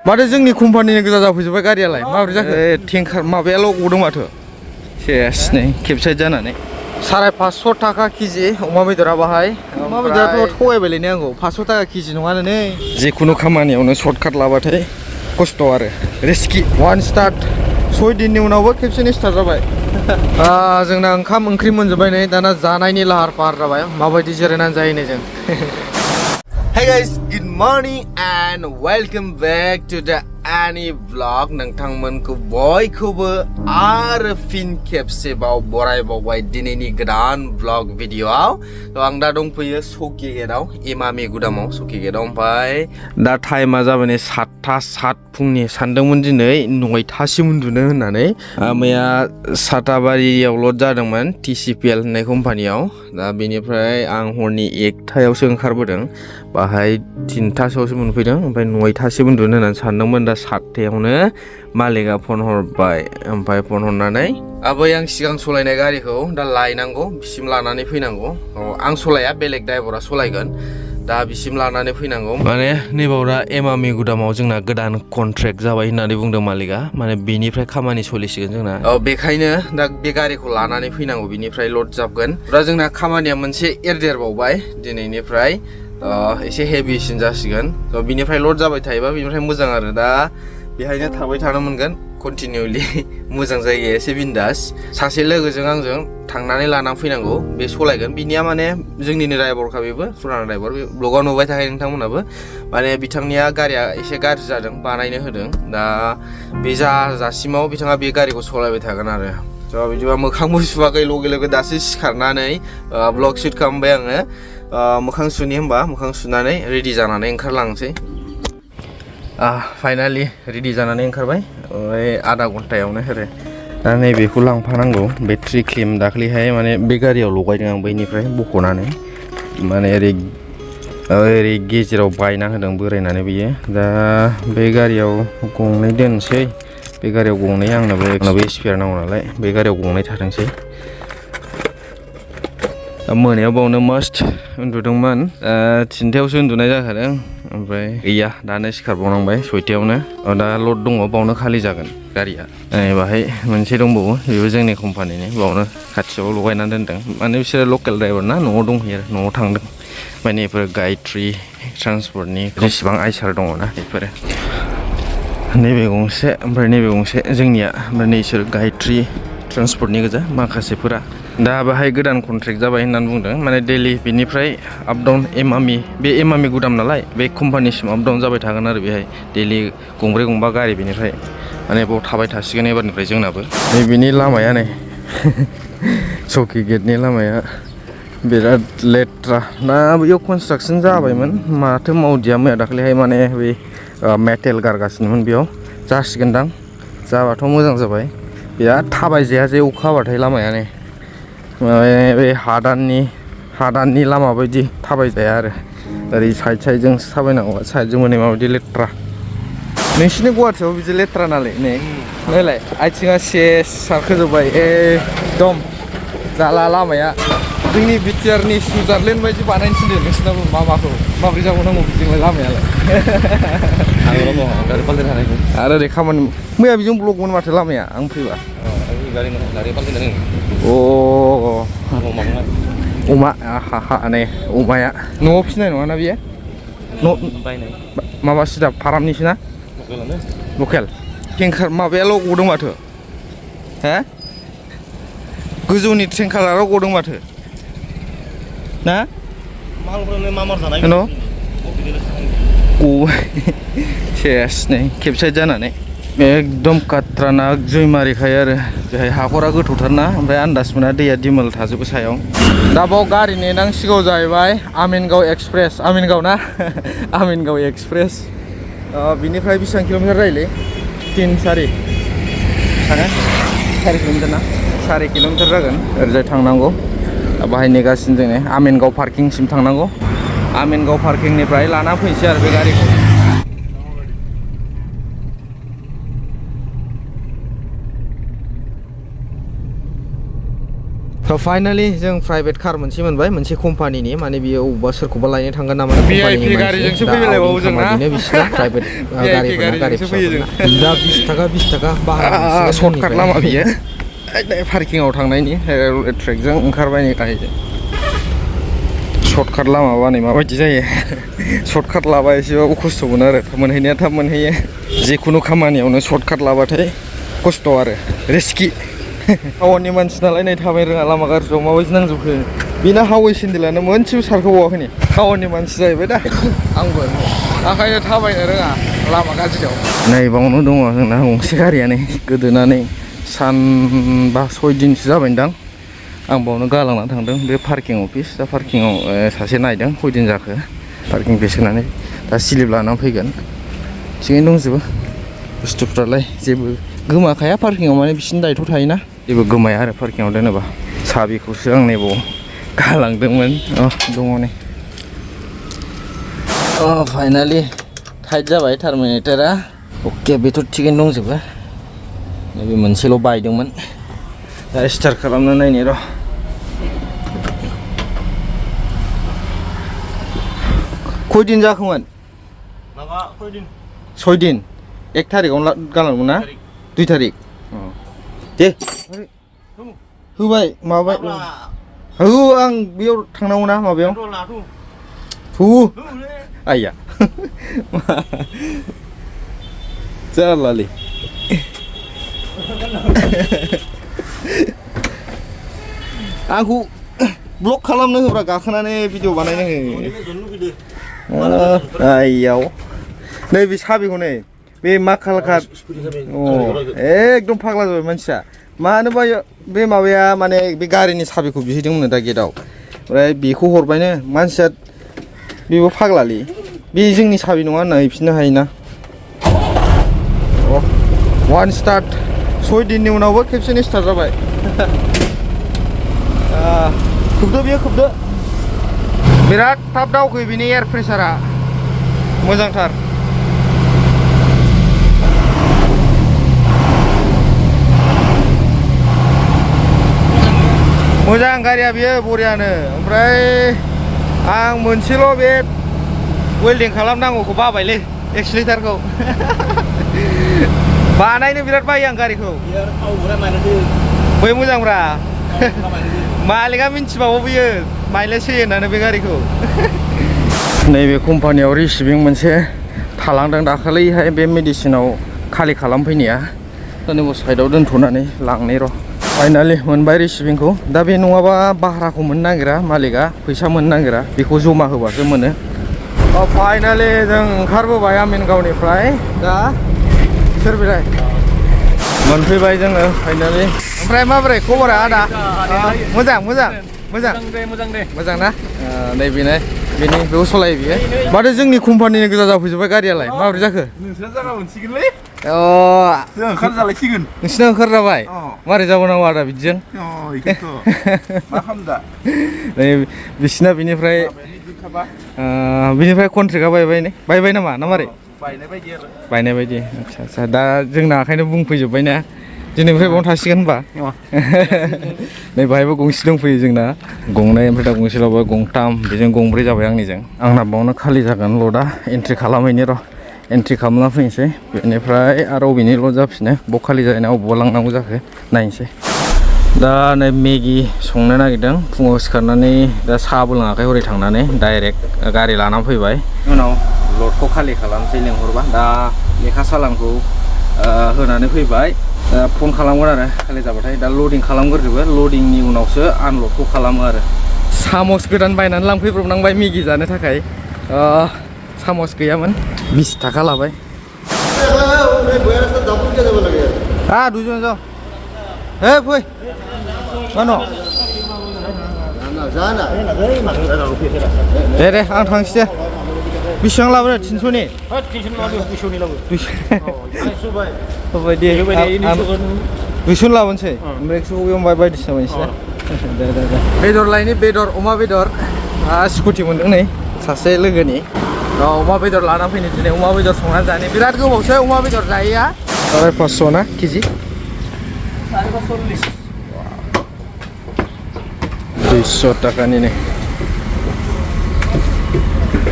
माथो जोंनि कम्पानिनि गोजा जाफैजोब्बाय गारियालाय माबोरै जाखो टेंकार माबायाल' गदों माथो सेस नै खेबसाइड जानानै 550 थाखा केजि अमा बेदरा बाहाय अमा बेदराथ' थगायबायलायनो आंखौ 500 थाखा केजि नङानो नै जिखुनु खामानियावनो सर्टकाट लाबाथाय खस्थ' आरो रिस्कि वान स्टार्ट 6 दिननि उनावबो खेबसेनो स्टार्ट जाबाय जोंना ओंखाम ओंख्रि मोनजोब्बाय नै दाना जानायनि लाहार फाहार जाबाय माबायदि जिरायनानै जायो नै जों Hey guys, good morning and welcome back to the Ani vlog. नोंथांमोनखौ बयखौबो आरो फिन खेबसेबाव बरायबावबाय दिनैनि गोदान vlog भिडिअआव आं दा दंफैयो सौकि गेटआव इमामि गुदामाव सौकि गेटआव ओमफ्राय दा टाइमा जाबाय नै 7:07 फुंनि सानदोंमोन दिनै 9थासिम उन्दुनो होननानै मैया साताबारियाव लड जादोंमोन TCPL होननाय कम्पानियाव दा बेनिफ्राय आं हरनि 1थायावसो ओंखारबोदों बाहाय 3थासोआवसो मोनफैदों ओमफ्राय 9थासिम उन्दुनो होननानै सानदोंमोन दा 7थायावनो मालिकआ फन हरबाय ओमफ्राय फन हरनानै आबै आं सिगां सलायनाय गारिखौ दा लायनांगौ बिसिम लानानै फैनांगौ आं सलाया बेलेग ड्राइभारा सलायगोन दा बिसिम लानानै फैनांगौ माने नैबाव दा इमामि गुदामाव जोंना गोदान कन्ट्रेक्ट जाबाय होननानै बुंदों मालिकआ माने बेनिफ्राय खामानि सोलिसिगोन जोंना बेखायनो दा बे गारिखौ लानानै फैनांगौ बिनिफ्राय लड जाबगोन दा जोंना खामानिया मोनसे एरदेरबावबाय दिनैनिफ्राय एसे हेभिसिन जासिगोन बिनिफ्राय लड जाबाय थायोबा बिनिफ्राय मोजां आरो दा बेहायनो थाबाय थानो मोनगोन कन्टिनिउलि मोजां जायगाया एसे बिन्दास सासे लोगोजों आंजों थांनानै लानानै फैनांगौ बे सलायगोन बिनिया माने जोंनिनो ड्राइभारखा बेबो फुराना ड्राइभार बे ब्लगाव नुबाय थाखायो नोंथांमोनाबो माने बिथांनिया गारिया एसे गाज्रि जादों बानायनो होदों दा बे जाजासिमाव बिथाङा बे गारिखौ सलायबाय थागोन आरो बिदिबा मोखांबो सुवाखै लगे लगे दासो सिखारनानै ब्लग शुट खालामबाय आङो मोखां सुनि होमबा मोखां सुनानै रेडि जानानै ओंखारलांसै फाइनालि रेडि जानानै ओंखारबाय आधा घन्टायावनो हेरे दा नैबेखौ लांफानांगौ बेट्रि क्लेम दाख्लैहाय माने बे गारियाव लगायदों आं बैनिफ्राय बख'नानै माने ओरै गेजेराव बायना होदों बोरायनानै बियो दा बे गारियाव गंनै दोनसै बे गारियाव गंनै आंनाबो स्पेयार नांगौ नालाय बे गारियाव गंनै थाथोंसै मोनायाव बावनो मास्ट उन्दुदोंमोन 3थायावसो उन्दुनाय जाखादों ओमफ्राय गैया दानो सिखारबावनांबाय 6थायावनो दा लड दङ बावनो खालि जागोन गारिया बाहाय मोनसे दंबावो बेबो जोंनि कम्पानिनि बावनो खाथियाव लगायनानै दोनदों माने बिसोरो लकेल ड्राइभार ना न'आव दंहैयो आरो न'आव थांदों माने बेफोर गायत्रि ट्रान्सपर्टनि जेसेबां आइसार दङ ना बेफोरो नैबे गंसे ओमफ्राय नैबे गंसे जोंनिया ओमफ्राय नैसोर गायत्रि ट्रान्सपर्टनि गोजा माखासेफोरा दा बाहाय गोदान कन्ट्रेक्ट जाबाय होननानै बुंदों माने दैलि बेनिफ्राय आप डाउन बे इमामि गुदाम नालाय बे कम्पानिसिम आप डाउन जाबाय थागोन आरो बेहाय दैलि गंब्रै गंबा गारि बेनिफ्राय माने बाव थाबाय थासिगोन एबारनिफ्राय जोंनाबो नैबेनि लामाया नै सौकि गेटनि लामाया बिराद लेथ्रा ना बेयाव कनस्ट्राक्सन जाबायमोन माथो मावदिया मैया दाख्लैहाय माने बै मेटेल गारगासिनोमोन बेयाव जासिगोनदां जाबाथ' मोजां जाबाय बिराद थाबायजाया जे अखा हाबाथाय लामाया नै बे हादाननि लामा बायदि थाबायजाया आरो ओरै साइडजों थाबायनांगौ साइडजों माने माबायदि लेथ्रा नोंसिनि गुवाहाटियाव बिदि लेथ्रा नालाय नै नायलाय आथिङा सेस सारखोजोब्बाय एकदम जाला लामाया जोंनि बिटिआरनि सुइजारलेण्ड बायदि बानायनो थिनदों नोंसिनाबो माबाखौ माबोरै जाबावनांगौ बिदिनो लामायालाय आरो ओरै खामानि मैया बेजों ब्लकमोन माथो लामाया आं फैबा अमा नै अमाया न'आव फिसिनाय नङाना बियो माबा सिदा फारामनिसो ना लकेल टेंकार माबायाल' गदों माथो हा गोजौनि ट्रेंकाराल' गदों माथो ना सेस नै खेबसाइड जानानै एकदम काट्रानाक जैमारिखायो आरो बेहाय हाखरा गोथौथारना ओमफ्राय आन्दाज मोना दैया दिमोल थाजोबो सायाव दा बाव गारि नेनांसिगौ जाहैबाय आमिनगाव एक्सप्रेस आमिनगाव ना आमिनगाव एक्सप्रेस बिनिफ्राय बेसेबां किल'मिटार जायोलै 3-4 किल'मिटार ना 4 किल'मिटार जागोन ओरैजाय थांनांगौ बाहाय नेगासिनो जोङो आमिनगाव पार्किंसिम थांनांगौ आमिनगाव पार्किंनिफ्राय लाना फैनोसै आरो बे गारिखौ थ' फाइनालि जों प्राइभेट कार मोनसे मोनबाय मोनसे कम्पानिनि माने बियो अबेबा सोरखौबा लायनो थांगोन नामा VIP गारिजोंसो फैलायबावो जोंना बिसिना प्राइभेट गारि फिसाफोरना दा 20 थाखा भारा सर्टकाट लामा बियो पार्किंआव थांनायनि ट्रेकजों ओंखारबाय नै गाहायजों सर्टकाट लामाबा नै माबायदि जायो सर्टकाट लाबा एसेबाबो खस्थ' मोनो आरो मोनहैनाया थाब मोनहैयो जिखुनु खामानियावनो सर्टकाट लाबाथाय खस्थ' आरो रिस्कि टाउननि मानसि नालाय नै थाबायनो रोङा लामा गाज्रियाव माबायदि नांजोबखो बेना हावै सेन्देलानो मोनसेबो सारखोबावाखै नै टाउननि मानसि जाहैबाय दा आंबो ओंखायनो थाबायनो रोङा लामा गाज्रियाव नै बावनो दङ जोंना गंसे गारियानो गोदोनानै सानबा 6 दिनसो जाबायदां आं बावनो गालांना थांदों बे पार्किं अफिस दा पार्किंआव सासे नायदों खयदिन जाखो पार्किं फिस होनानै दा स्लिप लानानै फैगोन थिगैनो दंजोबो बुस्थुफ्रालाय जेबो गोमाखाया पार्किंआव माने बिसिनि दायथ' थायोना जेबो गोमाया आरो पार्किंआव दोनोबा साबिखौसो आं नैबाव गालांदोंमोन दङ नै फाइनालि टाइट जाबाय टार्मिनेटरा अके बेथ' थिगैनो दंजोबो नैबे मोनसेल' बायदोंमोन दा स्टार्ट खालामना नायनि र' खयदिन जाखोमोन 6 दिन 1 थारिखआवनो गालांदोंमोन ना 2 थारिख दे होबाय माबाय हो आं बेयाव थांनांगौ ना माबायाव थु आइया जारलालै आंखौ ब्लक खालामनो होब्रा गाखोनानै भिडिअ बानायनो हो आइयाव नैबे साबिखौ नै बे मा खालार एकदम फाग्ला जाबाय मानसिया मानोबा बे माबाया माने बे गारिनि साबिखौ बिहैदोंमोन दा गेटआव ओमफ्राय बेखौ हरबायनो मानसिया बेबो फाग्लालै बे जोंनि साबि नङा होनना हैफिननो हायोना वान स्टार्ट 6 दिननि उनावबो खेबसेनो स्टार्ट जाबाय खोबदो बियो खोबदो बिराद थाब दावखोयो बिनि एयार प्रेसारा मोजांथार मोजां गारिया बियो बरियानो ओमफ्राय आं मोनसेल' बे वेल्डिं खालामनांगौखौ बाबायलै एक्सिलेटरखौ बानायनो बिराद बायो आं गारिखौ बै मोजांब्रा मालिकआ मिन्थिबावो बियो माइलेज होयो होननानै बे गारिखौ नैबे कम्पानियाव रिसिभिं मोनसे थालांदों दाखालिहाय बे मेडिसिनाव खालि खालामफैनाया दा नैबे साइडआव दोनथ'नानै लांनाय र' फाइनालि मोनबाय रिसिभिंखौ दा बे नङाबा भाराखौ मोननो नागिरा मालिकआ फैसा मोननो नागिरा बेखौ जमा होबासो मोनो फाइनालि जों ओंखारबोबाय आमिनगावनिफ्राय दा सोरबिलाय मोनफैबाय जोङो फाइनालि ओमफ्राय माबोरै खबरा आदा मोजां मोजां मोजां मोजां ना नैबेनो बेनि बेखौ सलायो बियो माथो जोंनि कम्पानिनि गोजा जाफैजोब्बाय गारियालाय माबोरै जाखो नोंसोर जागा मोनसिगोनलै जों ओंखार जालायसिगोन नोंसिना ओंखार जाबाय मारै जाबावनांगौ आदा बिदिजों मा खालामदा नै बिसिना बिनिफ्राय कन्ट्रेक्टआ बायबाय नामा ना मारै बायनाय बायदि आच्छा आच्छा दा जोंना ओंखायनो बुंफैजोब्बाय ना दिनैनिफ्राय बावनो थासिगोन होनबा नै बाहायबो गंसे दंफैयो जोंना गंनै ओमफ्राय दा गंसे लाबा गंथाम बेजों गंब्रै जाबाय आंनिजों आंना बावनो खालि जागोन लदा एन्ट्रि खालामहैनि र' एन्ट्रि खालामना फैनोसै बेनिफ्राय आरो अबेनि लद जाफिनो बाव खालि जायोना अबावबा लांनांगौ जाखो नायनोसै दा नै मेगि संनो नागिरदों फुङाव सिखारनानै दा साहाबो लोङाखै हरै थांनानै डाइरेक्ट गारि लानानै फैबाय उनाव लदखौ खालि खालामसै लेंहरबा दा लेखा सालानखौ होनानै फैबाय फन खालामगोन आरो खालि जाबाथाय दा लडिं खालामग्रोजोबो लडिंनि उनावसो आनलडखौ खालामो आरो सामस गोदान बायनानै लांफैब्रबनांबाय मेगि जानो थाखाय सामस गैयामोन 20 थाखा लाबाय दुइजन जाओ हे फै मानो दे आं थांसै दे बेसेबां लाबोनो 300नि 200नि लाबो 200 लाबोनोसै ओमफ्राय 100 बायदिसिना बायनोसै दे बेदर लायनि बेदर अमा बेदर स्कुटि मोनदों नै सासे लोगोनि अमा बेदर लाना फैनो दिनै अमा बेदर संनानै जानो बिराद गोबावसै अमा बेदर जायैया 550 ना केजि 540 200 थाखानि nih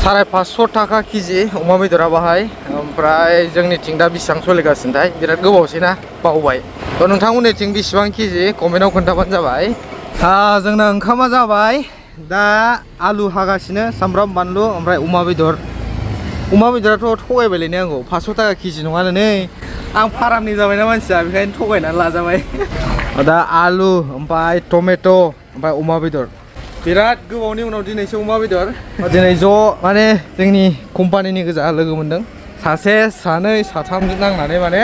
550 थाखा केजि अमा बेदरा बाहाय ओमफ्राय जोंनिथिं दा बेसेबां सोलिगासिनोथाय बिराद गोबावसै ना बावबाय थ' नोंथांमोननिथिं बेसेबां केजि कमेन्टआव खोन्थाबानो जाबाय जोंना ओंखामा जाबाय दा आलु हागासिनो सामब्राम बानलु ओमफ्राय अमा बेदराथ' थगायबायलायनो आंखौ 500 थाखा केजि नङानो नै आं फारामनि जाबायना मानसिया बेखायनो थगायनानै लाजाबाय दा आलु ओमफ्राय टमेट' ओमफ्राय अमा बेदर बिराद गोबावनि उनाव दिनैसो अमा बेदर दिनै ज' माने जोंनि कम्पानिनि गोजा लोगो मोनदों सासे सानै साथाम नांनानै माने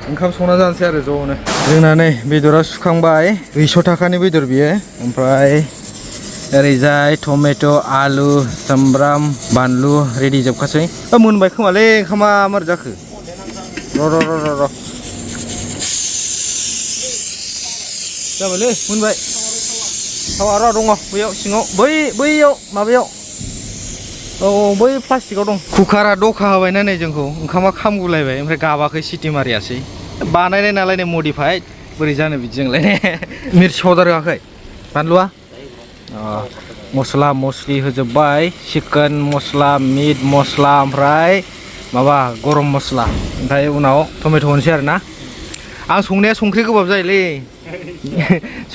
ओंखाम संना जानोसै आरो ज'नो जोंना नै बेदरा सुखांबाय 200 थाखानि बेदर बियो ओमफ्राय ओरैजाय टमेट' आलु सामब्राम बानलु रेडि जोबखासै मोनबाय खोमालै ओंखामा मारै जाखो र' जाबायलै मोनबाय थावा र' दङ बैयाव सिङाव बैयाव माबायाव औ बै प्लास्टिकआव दं कुकारा दखा होबायना नै जोंखौ ओंखामा खामगुलायबाय ओमफ्राय गाबाखै सिटि मारियासै बानायनाय नालाय नै मडिफाइड बोरै जानो बिदिजोंलाय मिर्चि पाउडार होआखै बानलुआ मस्ला मस्लि होजोब्बाय चिकेन मस्ला मिट मस्ला ओमफ्राय माबा गरम मस्ला ओमफ्राय उनाव टमेट' होनोसै आरो ना आं संनाया संख्रि गोबाब जायोलै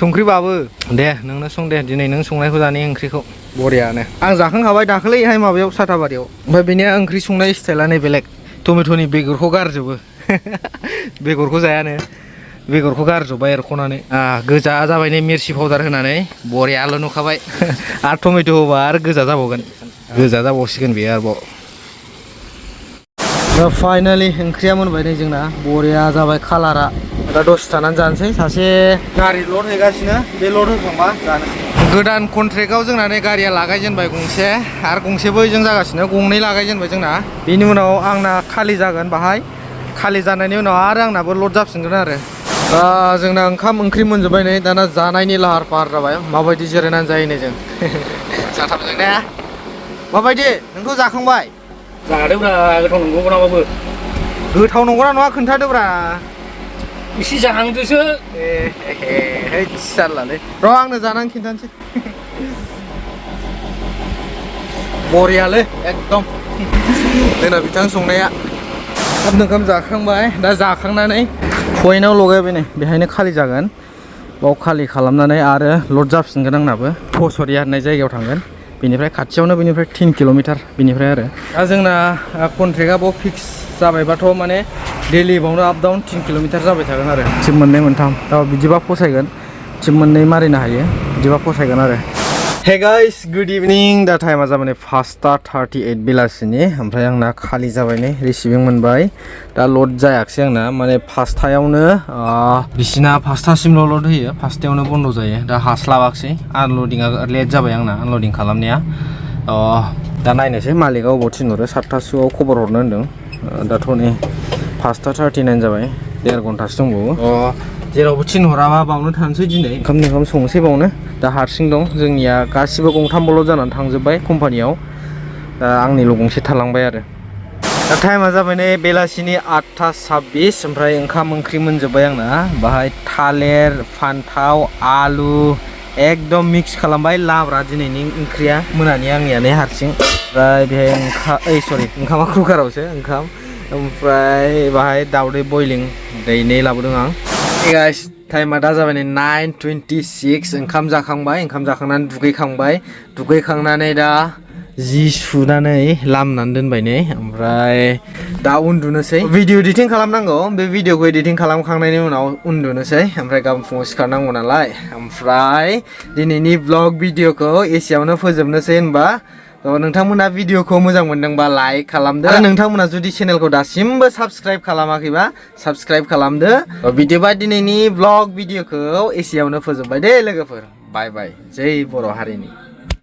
संख्रि बाबो दे नोंनो सं दे दिनै नों संनायखौ जानि ओंख्रिखौ बरियानो आं जाखांखाबाय दाखालैहाय माबायाव साथाबारियाव ओमफ्राय बेनिया ओंख्रि संनाय स्टाइलानो बेलेग टमेट'नि बेगरखौ गारजोबो बेगरखौ जायानो बेगरखौ गारजोब्बाय एरख'नानै गोजा जाबाय नै मिर्चि पाउडार होनानै बरियाल' नुखाबाय आरो टमेट' होबा आरो गोजा जाबावगोन गोजा जाबावसिगोन बेयो आरोबाव दा फाइनालि ओंख्रिया मोनबाय नै जोंना बरिया जाबाय कालारा दा दसे थानानै जानोसै सासे गारि लड हैगासिनो बे लड होखांबा जानोसै गोदान कन्ट्रेक्टआव जोंना नै गारिया लागायजेनबाय गंसे आरो गंसे बैजों जागासिनो गंनै लागायजेनबाय जोंना बेनि उनाव आंना खालि जागोन बाहाय खालि जानायनि उनाव आरो आंनाबो लड जाफिनगोन आरो जोंना ओंखाम ओंख्रि मोनजोब्बाय नै दाना जानायनि लाहार फाहार जाबाय माबायदि जिरायनानै जायो नै जों साथामजों ने माबायदि नोंथ' जाखांबाय जादोंब्रा गोथाव नंगौब्राबाबो गोथाव नंगौना नङा खोन्थादोब्रा एसे जाहांदोसो है जारलालै र' आंनो जानानै खिन्थानोसै बरियालै एकदम जोंना बिथां संनाया ओंखाम जाखांबाय दा जाखांनानै पइन्टआव लगायबाय नै बेहायनो खालि जागोन बाव खालि खालामनानै आरो लड जाफिनगोन आंनाबो फसरिया होननाय जायगायाव थांगोन बेनिफ्राय खाथियावनो बेनिफ्राय 3 किल'मिटार बेनिफ्राय आरो दा जोंना कन्ट्रेक्टआ बाव फिक्स जाबायबाथ' माने डेलि बावनो आप डाउन 3 किल'मिटार जाबाय थागोन आरो टिम मोननै मोनथाम दा बिदिबा फसायगोन टिम मोननै मारिनो हायो बिदिबा फसायगोन आरो हे गाइस गुड इभिनिं दा टाइमा जाबाय 5:38 बेलासिनि ओमफ्राय आंना खालि जाबाय नै रिसिभिं मोनबाय दा लड जायाखिसै आंना माने 5थायावनो बिसिना 5थासिमल' लड होयो 5थायावनो बन्द जायो दा हास्लाबाखिसै आनलडिंआ लेट जाबाय आंना आनलडिं खालामनाया दा नायनोसै मालिकआ अबाव थिनहरो 7थासोआव खबर हरनो होनदों दाथ' नै 5:39 जाबाय 1.5 घन्टासो दंबावो जेरावबो थिनहराबा बावनो थानोसै दिनै ओंखाम संसै बावनो दा हारसिं दं जोंनिया गासिबो गंथामल' जानानै थांजोब्बाय कम्पानियाव दा आंनिल' गंसे थालांबाय आरो दा टाइमा जाबाय नै बेलासिनि 8:26 ओमफ्राय ओंखाम ओंख्रि मोनजोब्बाय आंना बाहाय थालेर फान्थाव आलु एकदम मिक्स खालामबाय लाब्रा दिनैनि ओंख्रिया मोनानि आंनियानो हारसिं ओमफ्राय बेहाय ओंखामा कुकारावसो ओंखाम ओमफ्राय बाहाय दावदै बयलिं दैनै लाबोदों आं गाइस टाइमा दा जाबाय नै 9:26 ओंखाम जाखांनानै दुगैखांनानै दा जि सुनानै लामनानै दोनबाय नै ओमफ्राय दा उन्दुनोसै भिडिअ एडिटिं खालामनांगौ बे भिडिअखौ एडिटिं खालामखांनायनि उनाव उन्दुनोसै ओमफ्राय गाबोन फुङाव सिखारनांगौ नालाय ओमफ्राय दिनैनि ब्लग भिडिअखौ एसेयावनो फोजोबनोसै होनबा नोंथांमोना भिडिअखौ मोजां मोनदोंबा लाइक खालामदो आरो नोंथांमोना जुदि चेनेलखौ दासिमबो साबस्क्राइब खालामाखैबा साबस्क्राइब खालामदो बिदिबा दिनैनि ब्लग भिडिअखौ एसेयावनो फोजोबबाय दे लोगोफोर बाय बाय जै बर' हारिनि